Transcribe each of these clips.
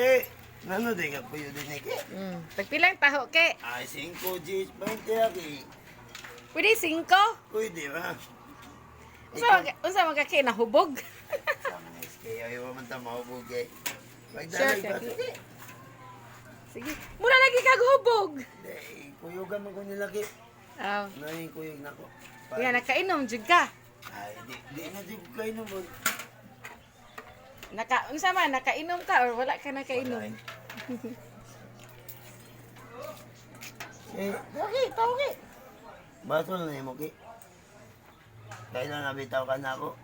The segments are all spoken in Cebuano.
Eh, nano di ka puyo din eh, ke? Tagpilang taho ke. Ay, 5 G's, 20 aki. Pwede 5. Pwede ba? Unsa man ka ke nahubog? Sama na SK, ayaw man ta mahubog eh. Sure Magdalay ka, ba? Ki? Sige. Mura lagi kag hubog. Di, kuyugan man ko nila ki. Aw. Ano yung kuyog na ko? Nga nakainom jud ka. Ay, di na di ko kayo naman. Naka unsa man nakainom ka or wala ka nakainom? Eh, laki, tao ki. Baso na mo ki. Kailan nabitaw ka na ako?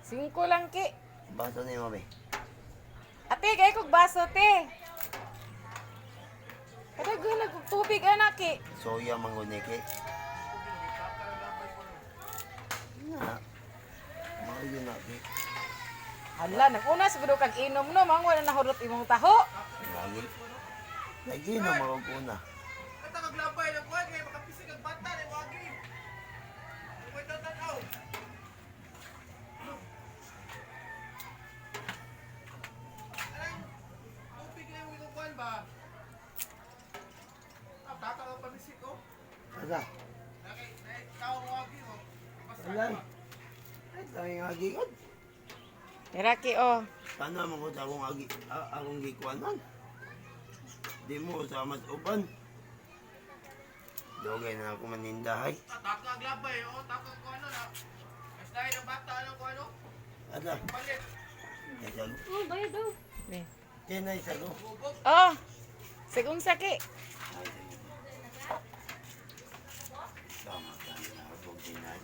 5 lang ki. Baso na mo be. Ate, kay kog baso te. Kadaghang nag tubig anak ki. Soya mangguni ki. Na. Mao yun na ki. Hala, nag-una siguro kag inom no, mang wala nahurot imong taho. Lagi. Lagi na maguguna. Ata kaglabay ng kuwan kay makapisig ang bata ni wagi. Uy, tanaw. Anang tubig na yung kuwan ba? Ah, tata ka pamisig oh. Asa? Nakay, tao wagi oh. Basta Wala. Ay, tanging agi ko. Tira ki oh. Paano mo ko sa akong agi, akong gikuanan? Di mo sa mas uban. Dugay na ako manindahay. Ah, tata kaglabay oh, tata ko ano na. Mas dahil ang bata ano ko ano. Ada, Palit. isago. Oh, bayad oh. Ne. Tinay isago. Bubog. Oh. Sig unsa ki? Ay, tama ka na ako tinay.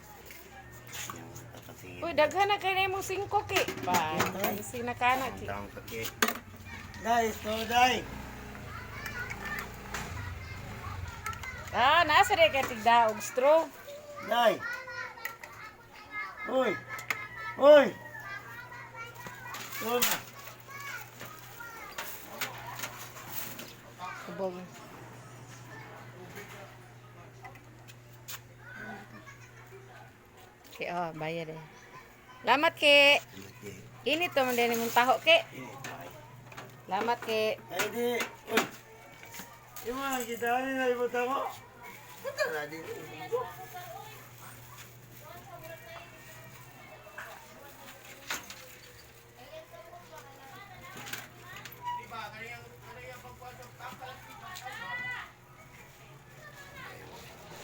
Yung kakasingin. Uy, daghan na kay nimo 5 ki. Pa, sinakana ki. Ang taong kaki. Dai, sto dai. Ah, nasa rin kay tigda og straw. Dai. Hoy. Hoy. Tama. Hubog. Ki oh, bayad eh. Lamat ki. Init to man din imong taho ki. Lamat ki. Ay di. Uy. Yung mga kita na ibot ako. Punta na din.